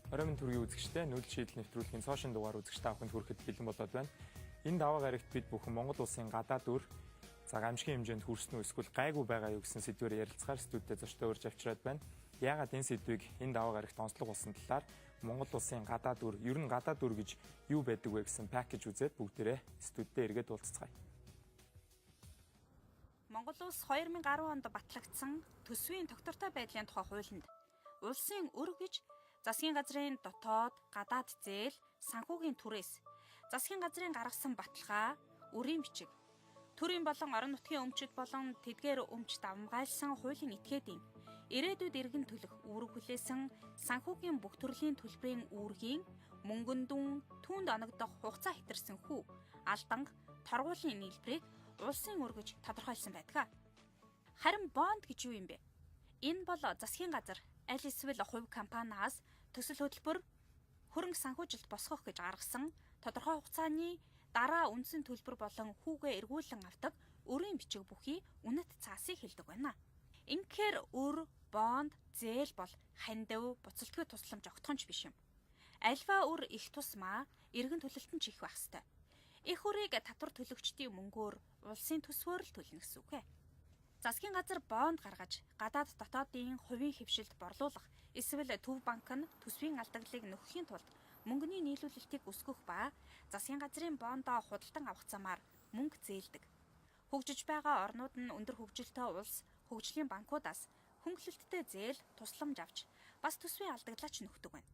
Оройн мэнд төргийн үзэгчдээ, нүүдэл шийдэл нэвтрүүлгийн цоо шинэ дугаар үзэгч та бүхэнд хүрэхэд бэлэн болоод байна. Энэ даваа гарагт бид бүхэн Монгол улсын гадаад өр, за, гамшигын хэмжээнд хүрсэн үү эсвэл гайгүй байгаа юу гэсэн сэдвээр ярилцахаар студид зочдоо урьж авчираад байна. Яагаад энэ сэдвийг энэ даваа гарагт онцлог болсон талаар, Монгол улсын гадаад өр, ер нь гадаад өр гэж юу байдаг вэ гэсэн package үзээд бүгдээрээ студидээ эргээд уулзацгаая. Монгол улс 2010 онд батлагдсан төсвийн тогтвортой байдлын тухай хуулинд улсын өр гэж засгийн газрын дотоод, гадаад зээл, санхүүгийн түрээс, засгийн газрын гаргасан баталгаа, өрийн бичиг, төрийн болон орон нутгийн өмчид болон тэдгээр өмч давамгайлсан хуулийн этгээдийн ирээдүйд эргэн төлөх үүрэг хүлээсэн санхүүгийн бүх төрлийн төлбөрийн үүргийн мөнгөн дүн, түүнд оногдох хугацаа хэтэрсэн хүү, алданга, торгуулийн нийлбэрийг улсын өр гэж тодорхойлсон байдаг. Харин бонд гэж юу юм бэ? Энэ бол засгийн газар аль эсвэл хувь компаниас төсөл хөтөлбөр, хөрөнгө санхүүжилт босгох гэж гаргасан тодорхой хугацааны дараа үндсэн төлбөр болон хүүгээ эргүүлэн авдаг өрийн бичиг бүхий үнэт цаасыг хэлдэг байна. Ингэхээр өр, бонд, зээл бол хандив, буцалтгүй тусламж огтхонч биш юм. Аливаа өр их тусмаа эргэн төлөлт нь ч их байх ёстой. Их өрийг татвар төлөгчдийн мөнгөөр, улсын төсвөөр л төлнө гэсэн үг ээ. Засгийн газар бонд гаргаж гадаад дотоодын хувийн хэвшилд борлуулах эсвэл Төв банк нь төсвийн алдагдлыг нөхөхийн тулд мөнгөний нийлүүлэлтийг өсгөх ба засгийн газрын бондоо худалдан авах замаар мөнгө зээлдэг. Хөгжиж байгаа орнууд нь өндөр хөгжилтэй улс хөгжлийн банкудаас хөнгөлөлттэй зээл, тусламж авч бас төсвийн алдагдлаа ч нөхдөг байна.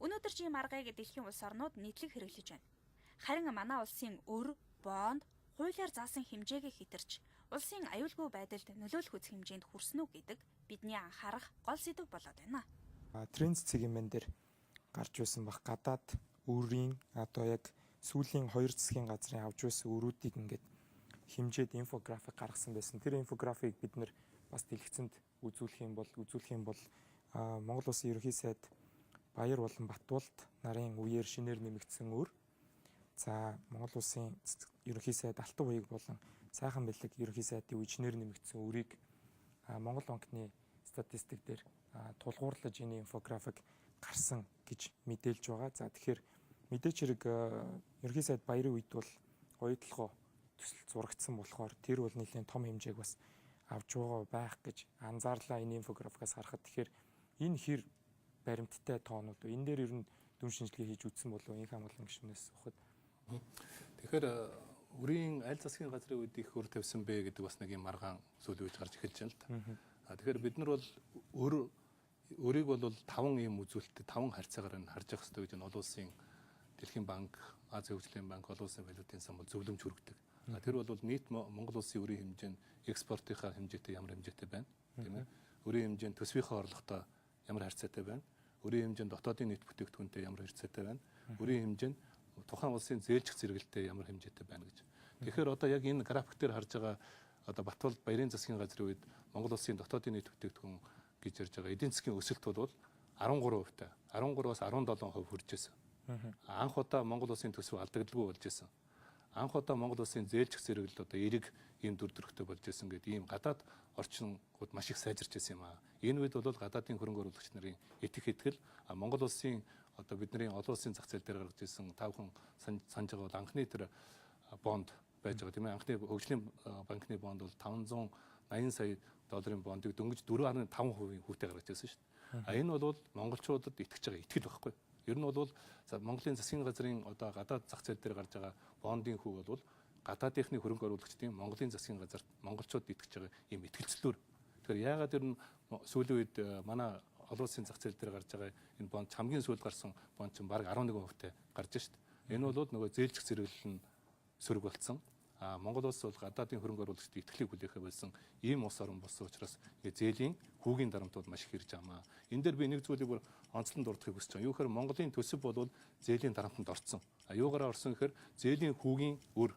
Өнөөдөр ч ийм аргыг дэлхийн улс орнууд нийтлэг хэрэглэж байна. Харин манай улсын өр, бонд хуулиар заасан хэмжээгээ хэтэрч улсын аюулгүй байдалд нөлөөлөх үзэх хэмжээнд хүрсэн үү гэдэг бидний анхаарах гол сэдэв болоод байна. Trends цэгийн дээр гарч байсан бах, гадаад өрийн одоо яг сүүлийн хоёр засгийн газрын авч байсан өрүүдийг ингээд хэмжээд инфографик гаргасан байсан. Тэр инфографикийг бид нар бас дэлгэцэнд үзүүлэх юм бол Монгол Улсын ерөнхий сайд Баяр болон Батбулд нарын үеэр шинээр нэмэгдсэн өр, за, Монгол Улсын ерөнхий сайд Алтан Уяг болон Сайхан Бэлэг ерөнхий сайдын үе шинээр нэмэгдсэн өрийг Монгол банкны статистик дээр тулгуурлаж энэ инфографик гарсан гэж мэдээлж байгаа. За, тэгэхээр мэдээч хэрэг ерөнхий сайд Баярын үед бол Оюутолгой төсөл зурагдсан болохоор тэр бол нэлийн том хэмжээг бас авч байгаа байх гэж анзаарлаа энэ инфографикаас харахад. Тэгэхээр энэ хэр баримттай тоонууд вэ? Энэ дээр ер нь дүн шинжилгээ хийж үзсэн болов уу, инх хамгаалан гишүүнээс асуухад? Тэгэхээр өрийн аль засгийн газрын үед их өр тавьсан бэ гэдэг бас нэг юм маргаан сүүлийн үед гарч эхэлж байна л да. Тэгэхээр бид нар бол өрийг бол таван ийм үзүүлэлттэй, таван харьцаагаар нь харж явах хэрэгтэй гэж энэ олон улсын Дэлхийн банк, Азийн хөгжлийн банк, олон улсын валютын сан бол зөвлөмж хүргэдэг. Тэр бол нийт Монгол улсын өрийн хэмжээ нь экспортынхаа хэмжээтэй ямар хэмжээтэй байна, тийм ээ. Өрийн хэмжээ нь төсвийнхээ орлоготой ямар харьцаатай байна? Өрийн хэмжээ нь дотоодын нийт бүтээгдэхүүнтэй ямар харьцаатай байна? Өрийн хэмжээ нь тухайн улсын зээлжих зэрэглэлтэй ямар хэмжээтэй байна гэж. Тэгэхээр одоо яг энэ график дээр харж байгаа одоо Батболд Баярын засгийн газрын үед Монгол улсын дотоодын нийт бүтээгдэхүүн гэж ярьж байгаа эдийн засгийн өсөлт бол 13% та 13-аас 17% хүрч ирсэн. Анх удаа Монгол улсын төсөв алдагдalгүй болж исэн. Анх удаа Монгол улсын зээлжих зэрэглэл одоо эерэг ийм дүр төрхтэй болж исэн гэдэг ийм гадаад орчингууд маш их сайжирч исэн юм аа. Энэ үед бол гадаадын хөрөнгө оруулагч нарын итгэх итгэл, Монгол улсын одоо бидний олон улсын зах зээл дээр гаргаж исэн, та бүхэн санаж байгаа бол анхны тэр бонд байж байгаа, тийм ээ. Анхны хөгжлийн банкны бонд бол 580 сая долларын бондыг дөнгөж 4.5% хүүтэй гаргаж ирсэн шүү дээ. А энэ бол монголчуудад итгэж байгаа итгэл байхгүй. Ер нь бол Монголын засгийн газрын одоо гадаад зах зээл дээр гарч байгаа бондын хүү бол гадаадынхны хөрөнгө оруулагчдын Монголын засгийн газарт, монголчууд итгэж байгаа ийм итгэлцлүүр. Тэгэхээр яагаад ер нь сүүлийн үед манай олон улсын зах зээл дээр гарч байгаа энэ бонд, хамгийн сүүлд гарсан бонд чинь бараг 11% гарч шít. Энэ бол нөгөө зээлжих зэрэглэл нь сөрөг болцсон. А Монгол улс бол гадаадын хөрөнгө оруулагчдын итгэлийг хүлээхээ болсон ийм улс орон болсон учраас зээлийн хүүгийн дарамтууд маш их ирж байгаа маа. Энэ дээр би нэг зүйлийг бүр онцлон дурдахыг хүсэж байгаа. Юу гэхээр Монголын төсөв бол зээлийн дарамтанд орцсон. А юугаараа орсон гэхээр зээлийн хүүгийн өр,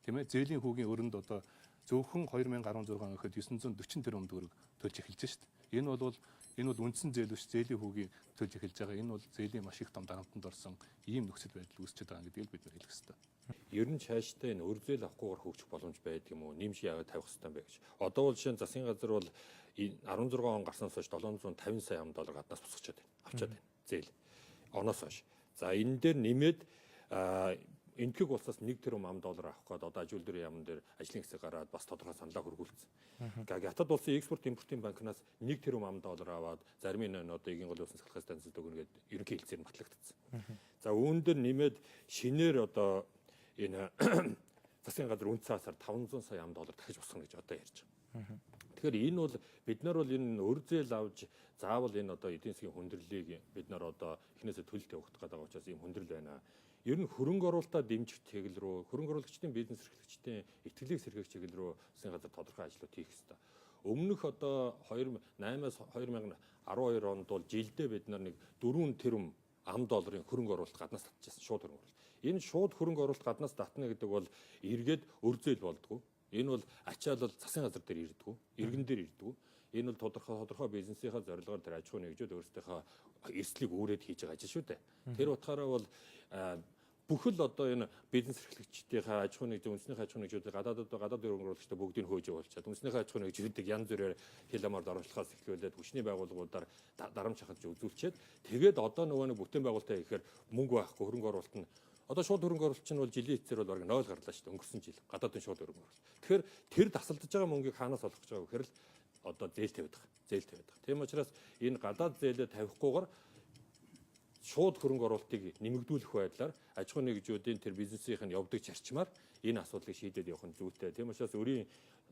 тийм ээ, зээлийн хүүгийн өрөнд одоо зөвхөн 2016 он гэхэд 940 тэрбум төгрөг төлж эхэлж шít. Энэ бол үндсэн зээл биш, зээлийн хүүгийн төлж эхэлж байгаа. Энэ бол зээлийн маш их том дарамтанд орсон ийм нөхцөл байдал үүсчихэд байгаа гэдгийг бид нар хэлэх ёстой. Ер нь цаашдаа энэ өр зээл авахгүйгээр хөгжих боломж байдаг юм уу? Нэмж яагаад тавих ёстой юм бэ гэж. Одоо бол жишээ нь засгийн газар бол 16 он гарснаас хойш 750 сая ам доллар гаднаас босгочоод байна. Авчаад байна. Зээл. оноос хойш. За энэ дээр нэмээд Энэтхэг улсаас 1 тэрбум ам доллар авах гээд одоо аж үйлдвэрийн яамн дээр ажлын хэсэг гараад бас тодорхой саналаа хөргүүлсэн. Хятад улсын экспорт импортын банкнаас 1 тэрбум ам доллар аваад зарим нь одоо эгийн голын усан сахилгын станцад өгнө гээд ерөнхий хэлцээр нь батлагдсан. За үүн дээр нэмээд шинээр одоо энэ засгийн газар үн цаасаар 500 сая ам доллар дахиж босгоно гэж одоо ярьж байгаа. Тэгэхээр энэ бол бид нар бол энэ өр зээл авч заавал энэ одоо эдийн засгийн хүндрэлийг бид нар одоо эхнээсээ төлөлт явуулах гэдэг байгаа учраас ийм хүндрэл байна. Ер нь хөрөнгө оруулалтаа дэмжих чиглэл рүү, хөрөнгө оруулагчдын бизнес эрхлэгчдийн итгэлийг сэргээх чиглэл рүү засгийн газар тодорхой ажлууд хийх ёстой. Өмнөх одоо 2008-аас 2012 онд бол жилдээ бид нар нэг 4 тэрбум ам долларын хөрөнгө оруулалт гаднаас татчихсан, шууд хөрөнгө оруулалт. Энэ шууд хөрөнгө оруулалт гаднаас татна гэдэг бол эргээд өр зээл болдгоо. Энэ бол ачаал бол засгийн газар дээр ирдэггүй, иргэн дээр ирдэггүй. Энэ бол тодорхой бизнесийнхаа зорилгоор тэр аж ахуйн нэгжүүд өөрсдийнхөө эрсдлийг үүрээд хийж байгаа ажил шүү дээ. Тэр утгаараа бол бүхэл одоо энэ бизнес эрхлэгчдийнхээ аж ахуйн нэгж, үндэсний аж ахуйн нэгжүүдийг гадаад хөрөнгө оруулагчдаа бүгдийг хөөж явуулчаад үндэсний аж ахуйн нэгжүүдийг янз бүрээр хил амаар доржлохоос эхлүүлээд хүчний байгууллагуудаар дарамт шахаж үзүүлчихэд тэгээд одоо нөгөө нэг бүтээн байгуулалтаа ихээр мөнгө байхгүй, хөрөнгө оруулалт нь одоо шууд хөрөнгө оруулалт чинь бол жилийн эцсээр бол бараг 0 гарлаа шүү дээ, өнгөрсөн жил гадаадын шууд хөрөнгө оруулалт. Тэгэхээр тэр тасалдаж байгаа мөнгийг хаанаас олох гэж байгаа вэ гэхээр л одоо зээл тавиад байгаа. Зээл тавиад байгаа. Тийм учраас энэ гадаад зээлээ тавихгүйгээр шууд хөрөнгө оруулалтыг нэмэгдүүлэх байдлаар аж ахуйн нэгжүүдийн тэр бизнесийнх нь явдаг чарчмаар энэ асуудлыг шийдээд явах нь зүйтэй. Тийм учраас өрийн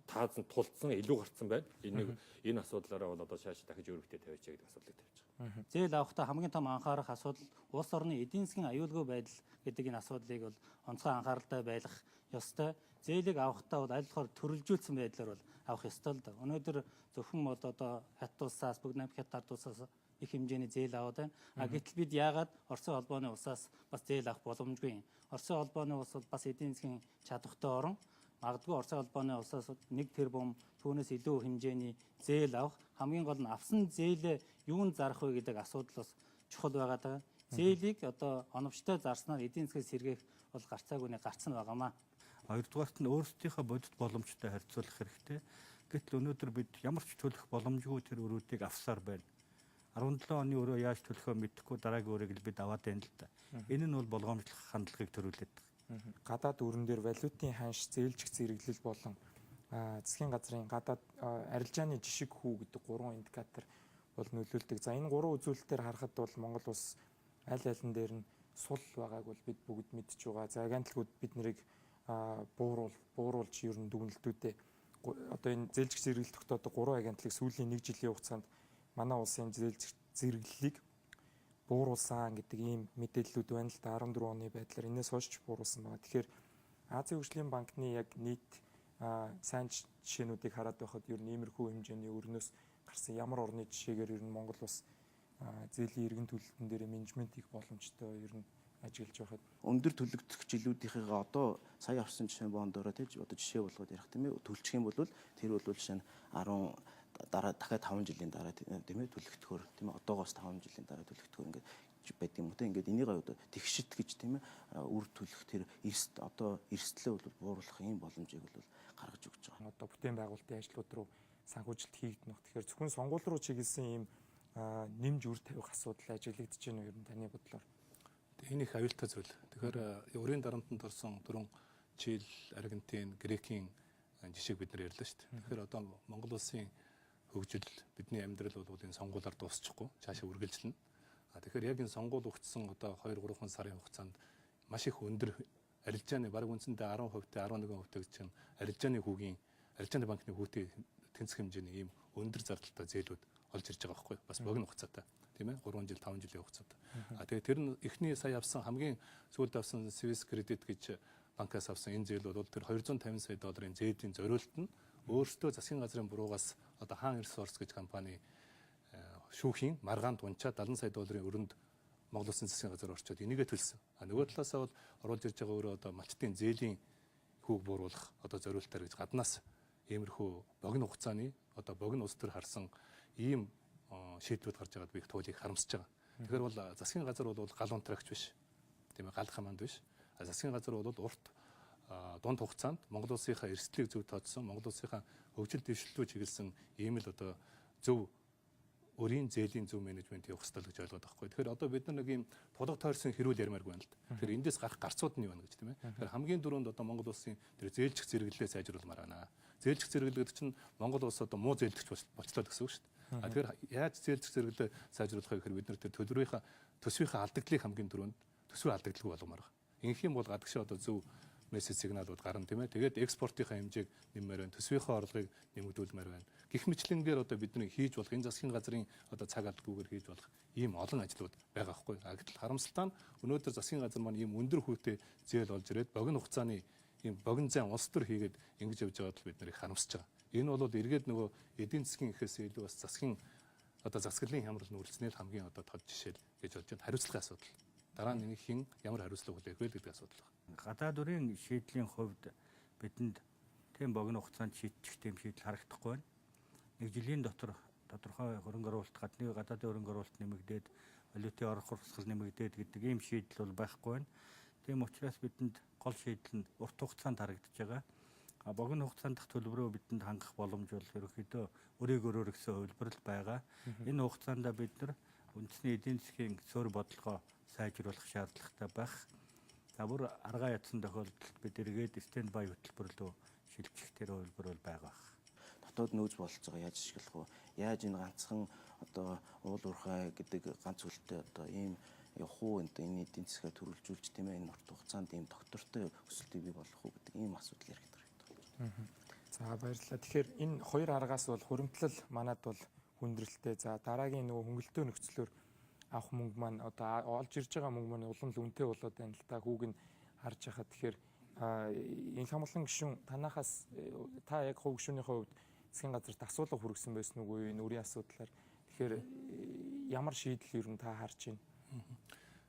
таазан тулцсан илүү гарцсан байна. Энэ асуудлаараа бол одоо цааш дахиж өргөдөө тавиач гэдэг асуудлыг тавьж байгаа. Зээл авахдаа хамгийн том анхаарах асуудал улс орны эдийн засгийн аюулгүй байдал гэдэг энэ асуудлыг бол онцгой анхааралтай байлгах ёстой. Зээлийг авахдаа бол аль болохоор төрөлжүүлсэн байдлаар бол авах ёстой л да. Өнөөдөр зөвхөн бол одоо Хятад улсаас, бүгд найрамдах Хятад улсаас их хэмжээний зээл аваад байна. А гэтэл бид яагаад Оросын холбооны улсаас бас зээл авах боломжгүй юм? Оросын холбооны улс бол бас эдийн засгийн чадвартай орон. Магадгүй Оросын холбооны улсаас 1 тэрбум түүнээс илүү хэмжээний зээл авах, хамгийн гол нь авсан зээлээ юунд зарах вэ гэдэг асуудал бас чухал байгаа даа. Зээлийг одоо оновчтой зарснаар эдийн засгийг сэргээх бол гарцаагүй нэг гарцсан байгаамаа. Хоёрдугаарт нь өөрсдийнхөө бодит боломжтой харьцуулах хэрэгтэй. Гэтэл өнөөдөр бид ямар ч төлөх боломжгүй тэр өрүүдийг авсаар байна. 17 оны өрөө яаж төлөхөө мэдэхгүй дараагийн өрөөг л бид аваад байна л да. Энэ нь бол болгоомжлох хандлагыг төрүүлээд байгаа. Гадаад өрн дээр валютын ханш, зээлжих зэрэглэл болон засгийн газрын гадаад арилжааны жишг хүү гэдэг гурван индикатор бол нөлөөлдөг. За энэ гурван үзүүлэлтээр харахад бол Монгол улс аль алин дээр нь сул байгааг бол бид бүгд мэдж байгаа. За агентлагууд бид нарыг бууруулж ер нь дүгнэлтүүдээ одоо энэ зээлжих зэрэглэл тогтоодог гурван агентлаг сүүлийн 1 жилийн хугацаанд манай улсын зээлжих зэрэглэлийг бууруулсан гэдэг ийм мэдээллүүд байна л да. 14 оны байдлаар энэс хойш ч бууруулсан байгаа. Тэгэхээр Азийн хөгжлийн банкны яг нийт сайн жишээнүүдийг хараад байхад ер нь иймэрхүү хэмжээний өрнөөс гарсан ямар орны жишээгээр ер нь Монгол улс зээлийн иргэн төлөлтөн дээр менежмент хийх боломжтой ер нь ажиглаж байхад өндөр төлөгдөх жилүүдийнхээ одоо сая авсан жишээ бондороо тий одоо жишээ болгоод ярих тийм ээ төлчих юм бол тэр бол жишээ нь 10 дараа дахиад 5 жилийн дараа тийм ээ төлөгдөхөөр тийм ээ одоогоос 5 жилийн дараа төлөгдөхөөр ингээд байдаг юм уу те ингээд энийг одоо тэгшит гэж тийм ээ үр төлөх тэр эрсд одоо эрсдлээ бол бууруулах ийм боломжийг бол гаргаж өгч байгаа. Одоо бүтээн байгуулалтын ажлууд руу санхүүжилт хийгдэнэ. Тэгэхээр зөвхөн сонгуул руу чиглэсэн ийм нэмж үр тавих асуудал ажиглагдаж байна уу ер нь таны бодлоор? Энэ их аюултай зүйл. Тэгэхээр өрийн дарамтанд орсон дөрвөн Чили, Аргентин, Грекийн жишээг бид нар ярьлаа шүү дээ. Тэгэхээр одоо Монгол улсын хөгжил, бидний амьдрал бол энэ сонгуулиар дуусчихгүй, цаашаа үргэлжлэнэ. Тэгэхээр яг энэ сонгуул өгсөн одоо 2-3 сарын хугацаанд маш их өндөр арилжааны бараг үндсэндээ 10%, 11% гэж чинь арилжааны хүүгийн, арилжааны банкны хүүтэй тэнцэх хэмжээний ийм өндөр зардалтай зээлүүд олж ирж байгаа байхгүй бас богино хугацаатай тийм ээ 3 жил 5 жилийн хугацаатай. А тэгээ тэр нь эхний сая авсан хамгийн сүүлд авсан Swiss Credit гэж банкаас авсан энэ зээл бол тэр 250 сая долларын зээлийн зориулт нь өөрсдөө засгийн газрын буруугаас одоо Хаан Resource гэж компани шүүхийн маргаанд унчаад 70 сая долларын өрөнд Монгол Улсын засгийн газар орчоод энийгээ төлсөн. А нөгөө талаасаа бол оруулж ирж байгаа өөрөө одоо малчдын зээлийн хүүг бууруулах одоо зориултаар гэж гаднаас иймэрхүү богино хугацааны одоо богино улс төр харсан ийм шийдвүүд гарч байгаад би их туйлыг харамсаж байгаа. Тэгэхээр бол засгийн газар бол гал унтрагч биш. Тийм ээ, гал хамаанд биш. Засгийн газар бол урт дунд хугацаанд Монгол улсынхаа эрсдлийг зөв тооцсон, Монгол улсынхаа хөгжил дэвшлэлүү чиглэсэн ийм л одоо зөв өрийн зээлийн зөв менежмент явах ёстой л гэж ойлгоод байгаа хгүй. Тэгэхээр одоо бид нар нэг юм тулга тойрсон хэрүүл ярмааргүй байна л да. Тэгэхээр эндээс гарах гарцууд нь юу байна гэж, тийм ээ. Тэгэхээр хамгийн түрүүнд одоо Монгол улсын тэр зээлчих зэрэглэлээ сайжруулмаар байна. Зээлчих зэрэглэл гэдэг чинь Монгол улс одоо муу зээлдэгч болчлоо гэсэн үг шүү дээ. А тэгэхээр яаж зээлчих зэрэглэлээ сайжруулах вэ гэхээр бид нар тэр төлбөрийнхаа төсвийнхээ алдагдлыг хамгийн түрүүнд төсвийн алдагдлгүй болгомоор байна. Ингэх юм бол гадагшаа одоо зөв мессеж сигналууд гарна, тийм ээ. Тэгээд экспортынхаа хэмжээг нэммээр байна. Төсвийнхээ орлогыг нэмэгдүүлмээр байна. Гэх мэтлэнгээр одоо бидний хийж болох, энэ засгийн газрын одоо цаг алдгүйгээр хийж болох ийм олон ажлууд байгаа хгүй. А гэтэл харамсалтай нь өнөөдөр засгийн газар маань ийм өндөр хүүтэй зээл олж ирээд богино хугацааны ийм богино зайн улс төр хийгээд ингэж явж байгаад л бид нарыг харамсаж байгаа. Энэ бол эргээд нөгөө эдийн засгийн ихээс илүү бас засгийн одоо засаглалын хямрал нүүрлснээр хамгийн одоо тод жишээ л гэж бодож байна. Хариуцлагын асуудал. Дараа нь энийг хэн ямар хариуцлага хүлээх вэ гэдэг асуудал байна. Гадаад өрийн шийдлийн хувьд бидэнд тийм богино хугацаанд шийдчих тийм шийдэл харагдахгүй байна. Нэг жилийн дотор тодорхой хөрөнгө оруулалт, гадны гадаадын хөрөнгө оруулалт нэмэгдээд, валютын орох урсгал нэмэгдээд гэдэг ийм шийдэл бол байхгүй байна. Тийм учраас бидэнд гол шийдэл нь урт хугацаанд харагдаж байгаа. А богино хугацаанд дах төлбөрөө бидэнд хангах боломж бол ерөнхийдөө өрийг өрөөр гэсэн хувилбар л байгаа. Энэ хугацаанд бид нар үндэсний эдийн засгийн суурь бодлогоо сайжруулах шаардлагатай байх. За, бүр аргаа ядсан тохиолдолд бид эргээд stand by хөтөлбөр рүү шилжих тэр хувилбар бол байгаа байх. Дотоод нөөц бололцоогоо яаж ашиглах вэ? Яаж энэ ганцхан одоо уул уурхай гэдэг ганц хөлтэй одоо ийм явах уу, энэ эдийн засгаа төрүүлжүүлж, тийм ээ, энэ урт хугацаанд ийм доктортой өсөлтийг бий болгох уу гэдэг ийм асуудал яригдах хэрэгтэй. За, баярлалаа. Тэгэхээр энэ хоёр аргаас бол хуримтлал манад бол хүндрэлтэй. За, дараагийн нөгөө хөнгөлтөө нөхцлөөр авах мөнгө маань, одоо олж ирж байгаа мөнгө маань улам л үнэтэй болоод байна л та, хүүг нь харж байхад. Тэгэхээр энэ хамгаалан гишүүн танахаас, та яг хувь гишүүнийхээ хувьд засгийн газарт асуулга хүргэсэн байсан уугүй энэ үрийн асуудлаар? Тэгэхээр ямар шийдэл ер нь та харж байна?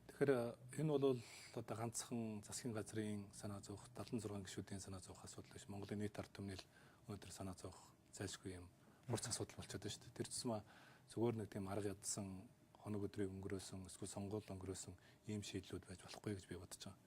Тэгэхээр энэ бол одоо ганцхан засгийн газрын санаа зовох, 76 гишүүдийн санаа зовох асуудал биш. Монголын нийт ард түмний л өнөөдөр санаа зовох зайлшгүй юм хурц асуудал болчиход байна шүү дээ. Тэр тусмаа зүгээр нэг тийм арга ядсан, хоног өдрийг өнгөрөөсөн, эсвэл сонгуул өнгөрөөсөн ийм шийдлүүд байж болохгүй гэж би бодож байгаа.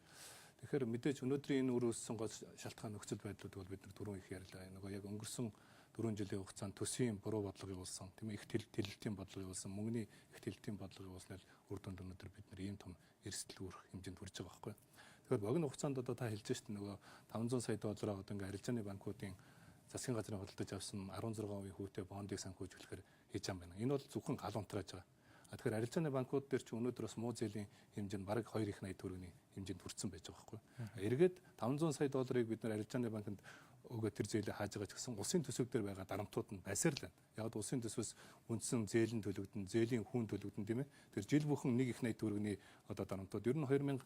Тэгэхээр мэдээж өнөөдрийн энэ үр үүссэн гол шалтгаан нөхцөл байдлууд бол бид нар түрүүн их ярьлаа. Нөгөө яг өнгөрсөн 4 жилийн хугацаанд төсвийн буруу бодлого явуулсан, тийм их тэлэлтийн бодлого явуулсан, мөнгөний их тэлэлтийн бодлого явуулснаар үр дүнд өнөөдөр бид нар ийм том эрсдэл үүрэх хэмжээнд хүрч байгаа байхгүй. Тэгэхээр богино хугацаанд одоо та хэлж шít нөгөө 500 сая доллараа одоо ингээ арилжааны банкуудын засгийн газрын худалдаж авсан 16% хүүтэй бондыг санхүүжүүлэхээр хийж байгаа юм байна. Энэ бол зөвхөн гал унтрааж байгаа. А тэгэхээр арилжааны банкуд дээр чи өнөөдөр бас муу зээлийн хэмжээ нь бараг 2 их 80 төгрөгийн хэмжээнд хүрсэн байж байгаа байхгүй. Эргээд 500 сая долларыг бид нар арилжааны банкнд өгөө тэр зээлээ хааж байгаа ч гэсэн улсын төсөв дээр байгаа дарамтууд нь байсаар л байна. Яг улсын төсвөөс үндсэн зээл нь төлөгдөн, зээлийн хүн төлөгдөн, тийм ээ. Тэр жил бүхэн 1 их 80 төгрөгийн одоо дарамтууд. Ер нь 2013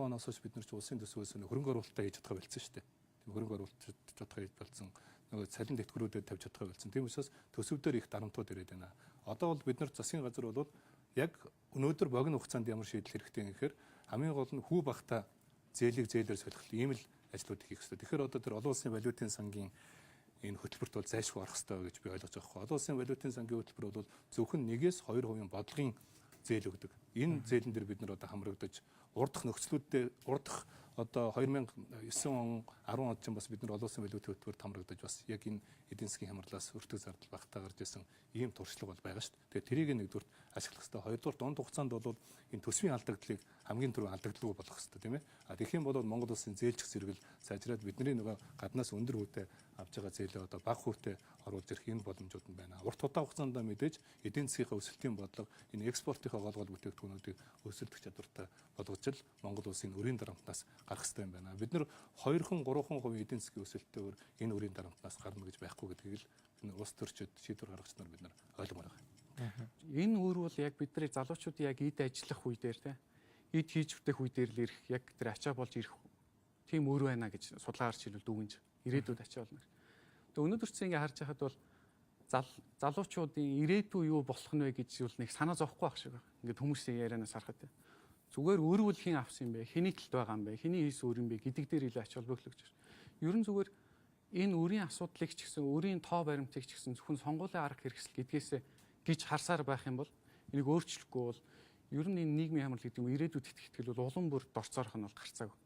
оноос хойш бид нар ч улсын төсвөөс хөрөнгө оруулалтаа хийж чадхаа болцсон шүү дээ. Тийм, хөрөнгө оруулалт чадхаа хийж болцсон. Нөгөө цалин тэтгэврүүдэд тавьж чадхаа болцсон. Тийм учраас төсөв дээр их дарамтууд ирээд байна. Одоо бол бид нар засгийн газар бол яг өнөөдөр богино хугацаанд ямар шийдэл хэрэгтэй гэхээр хамгийн гол нь хүү багта зээлийг зээлээр солих ийм л ажлууд хийх хэрэгтэй. Тэгэхээр одоо тэр олон улсын валютын сангийн энэ хөтөлбөрт бол зайлшгүй орох хэрэгтэй гэж би ойлгож байгаа байхгүй. Олон улсын валютын сангийн хөтөлбөр бол зөвхөн 1-ээс 2% бодлогын зээл өгдөг. Энэ зээлэн дээр бид нар одоо хамрагдаж урдах нөхцлүүдтэй урдах одоо 2009 он, 10 онд ч бас бид нар олон улсын валютын хөтөлбөрт хамрагдаж бас яг энэ эдийн засгийн хямралаас өртөг зардал багтаа гарч ирсэн ийм туршлага бол байгаа шүү дээ. Тэгэхээр тэрийг нэгдүгürt ашиглах хэрэгтэй. Хоёрдугаар дунд хугацаанд бол энэ төсвийн алдагдлыг хамгийн түрүү алдагдлгүй болгох хэрэгтэй, тийм ээ. А тэгэх юм бол Монгол улсын зээлчих зэрэгэл сайжраад бидний нөгөө гаднаас өндөр хүүтэй авж байгаа зээлээ одоо бага хүүтэй оруулж ирэх энэ боломжууд нь байна. Урт удаан хугацаанд мэдээж эдийн засгийнхаа өсөлтийн бодлого, энэ экспортынхаа гол гол бүтээгдэхүүнүүдийг өсөлтөх чадвартай болгож л Монгол улсын өрийн дарамтнаас гарах хэрэгтэй юм байна. Бид нар 2хан 3% эдийн засгийн өсөлтөөр энэ өрийн дарамтнаас гарна гэж байхгүй гэдгийг л бид нар улс төрчид, шийдвэр гаргагч нар бид нар ойлгомоор байгаа. Энэ үр бол яг бидний залуучуудын яг эд ажиллах үе дээр, те, эд хийж бүтэх үе дээр л ирэх, яг тэр ачаа болж ирэх тийм үр байна гэж судалгаагаар хэлбэл дүгнж ирээдүйд ачаа болно. Тэгээ өнөөдөр чинь ингээ харж байхад бол залуучуудын ирээдүй юу болох нь вэ гэж зүйл нэг санаа зовхгүй байх шиг байна. Ингээд хүмүүсийн ярианаас харахад зүгээр өрвөл хэн авсан юм бэ? Хэний талд байгаа юм бэ? Хэний хийсэн үр юм бэ гэдэг дээр илүү ач холбогдол өгч байна. Ер нь зүгээр энэ үрийн асуудлыг ч гэсэн, үрийн тоо баримтыг ч гэсэн зөвхөн сонгуулийн арга хэрэгсэл гэдгээсээ гэж харсаар байх юм бол, энийг өөрчлөхгүй бол ер нь энэ нийгмийн хямрал гэдэг юм ирээдүйд итгэх итгэл бол улам бүр дорцоорох нь бол гарцаагүй.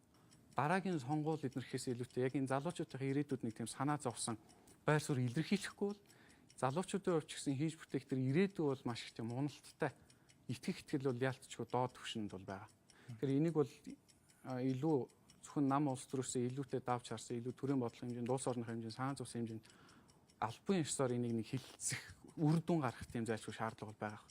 Дараагийн сонгуул эднэрхээс илүүтэй яг энэ залуучуудын ирээдүйд нэг тийм санаа зовсон байр суурь илэрхийлэхгүй бол Залуучуудын хувьд ч гэсэн хийж бүтээх тэр ирээдүй бол маш их тийм уналттай. Итгэх итгэл бол яалтчгүй доод түвшинд бол байгаа. Тэгэхээр энийг бол илүү зөвхөн нам улс төрөөсөө илүүтэй давж харсан, илүү төрийн бодлогын хэмжээнд, улс орныхоо хэмжээнд, санаа зовсон хэмжээнд албан ёсоор энийг нэг хилцэх, үр дүн гаргах тийм зайлшгүй шаардлага бол байгаа.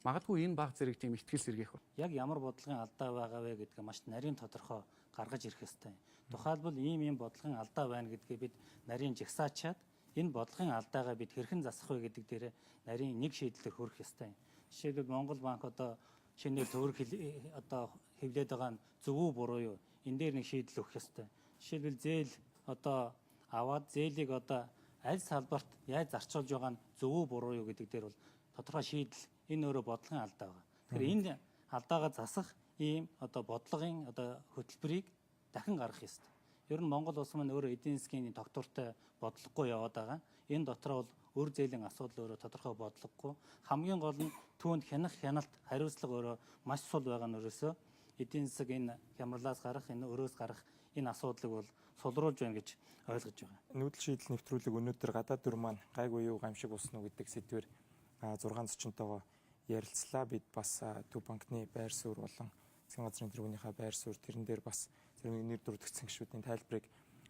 Магадгүй энэ баг зэрэг тийм итгэл сэргээх ба. Яг ямар бодлогын алдаа байгаа вэ гэдгээ маш нарийн тодорхой гаргаж ирэх ёстой. Тухайлбал ийм ийм бодлогын алдаа байна гэдгээ бид нарийн жагсаачаад энэ бодлогын алдаагаа бид хэрхэн засах вэ гэдэг дээр нарийн нэг шийдлээр хүрэх ёстой. Жишээлбэл Монгол банк одоо шинээр төгрөг одоо хэвлээд байгаа нь зөв үү буруу юу? Энэ дээр нэг шийдэл өгөх ёстой. Жишээлбэл зээл одоо аваад зээлийг одоо аль салбарт яаж зарцуулж байгаа нь зөв үү буруу юу гэдэг дээр бол тодорхой шийдэл, энэ өөрөө бодлогын алдаа байгаа. Тэгэхээр энэ алдаагаа засах ийм одоо бодлогын одоо хөтөлбөрийг дахин гаргах ёстой. Ер нь Монгол улс маань өөрөө эдийн засгийн тогтвортой бодлогогүй яваад байгаа. Энэ дотроо бол өр зээлийн асуудал өөрөө тодорхой бодлогогүй. Хамгийн гол нь түүнд хянах хяналт хариуцлага өөрөө маш сул байгаа нь өөрөөсөө эдийн засаг энэ хямралаас гарах, энэ өрөөс гарах энэ асуудлыг бол сулруулж байна гэж ойлгож байгаа. Нүүдэл шийдэл нэвтрүүлэг өнөөдөр гадаад өр маань гайгүй юу, гамшиг болсон уу гэдэг сэдвээр 6 зочинтойгоо ярилцлаа. Бид бас Төв банкны байр суурь болон засгийн газрын тэргүүнийхээ байр суурь, тэрэн дээр бас зарим нэг нэр дурдгдсан гишүүдийн тайлбарыг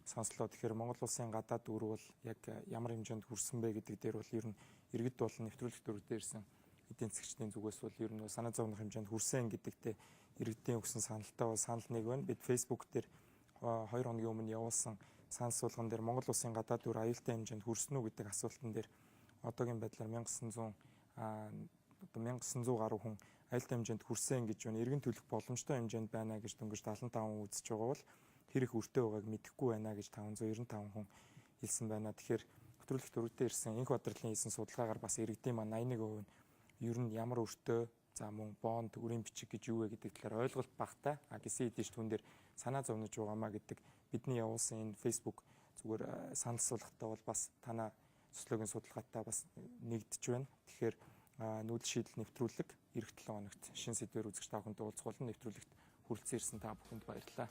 сонслоо. Тэгэхээр Монгол улсын гадаад өр бол яг ямар хэмжээнд хүрсэн бэ гэдэг дээр бол ер нь иргэд болон нэвтрүүлэг дөрөв ирсэн эдийн засгчдын зүгээс бол ер нь санаа зовнох хэмжээнд хүрсэн гэдэгтээ иргэдийн өгсөн саналтай бол санал нэг байна. Бид Facebook дээр 2 хоногийн өмнө явуулсан санал суулган дээр Монгол улсын гадаад өр аюултай хэмжээнд хүрсэн үү гэдэг асуултан дээр одоогийн байдлаар 1900 одоо 1900 гаруй хүн аюултай хэмжээнд хүрсэн гэж байна. Иргэн төлөх боломжтой хэмжээнд байна гэж дөнгөж 75% үзэж байгаа бол хэр их өртөө байгааг мэдэхгүй байна гэж 595 хүн хэлсэн байна. Тэгэхээр нэвтрүүлэгт өргөдөө ирсэн инх бадралын хийсэн судалгаагаар бас иргэдийн маань 81% нь ер нь ямар өртөө, за мөн бонд, өрийн бичиг гэж юу вэ гэдэг талаар ойлголт багтай. А гисэн хэдий ч түн дээр санаа зовнож байгаамаа гэдэг бидний явуулсан энэ Facebook зүгээр санал суулгатай бол бас танаа социологийн судалгаатай бас нэгдэж байна. Тэгэхээр нүүдэл шийдэл нэвтрүүлэг эх 7 хоногт шин сэдвээр үзэгч та бүхэнтэй уулзах болно. Нэвтрүүлэгт хүрэлцэн ирсэн та бүхэнд баярлалаа.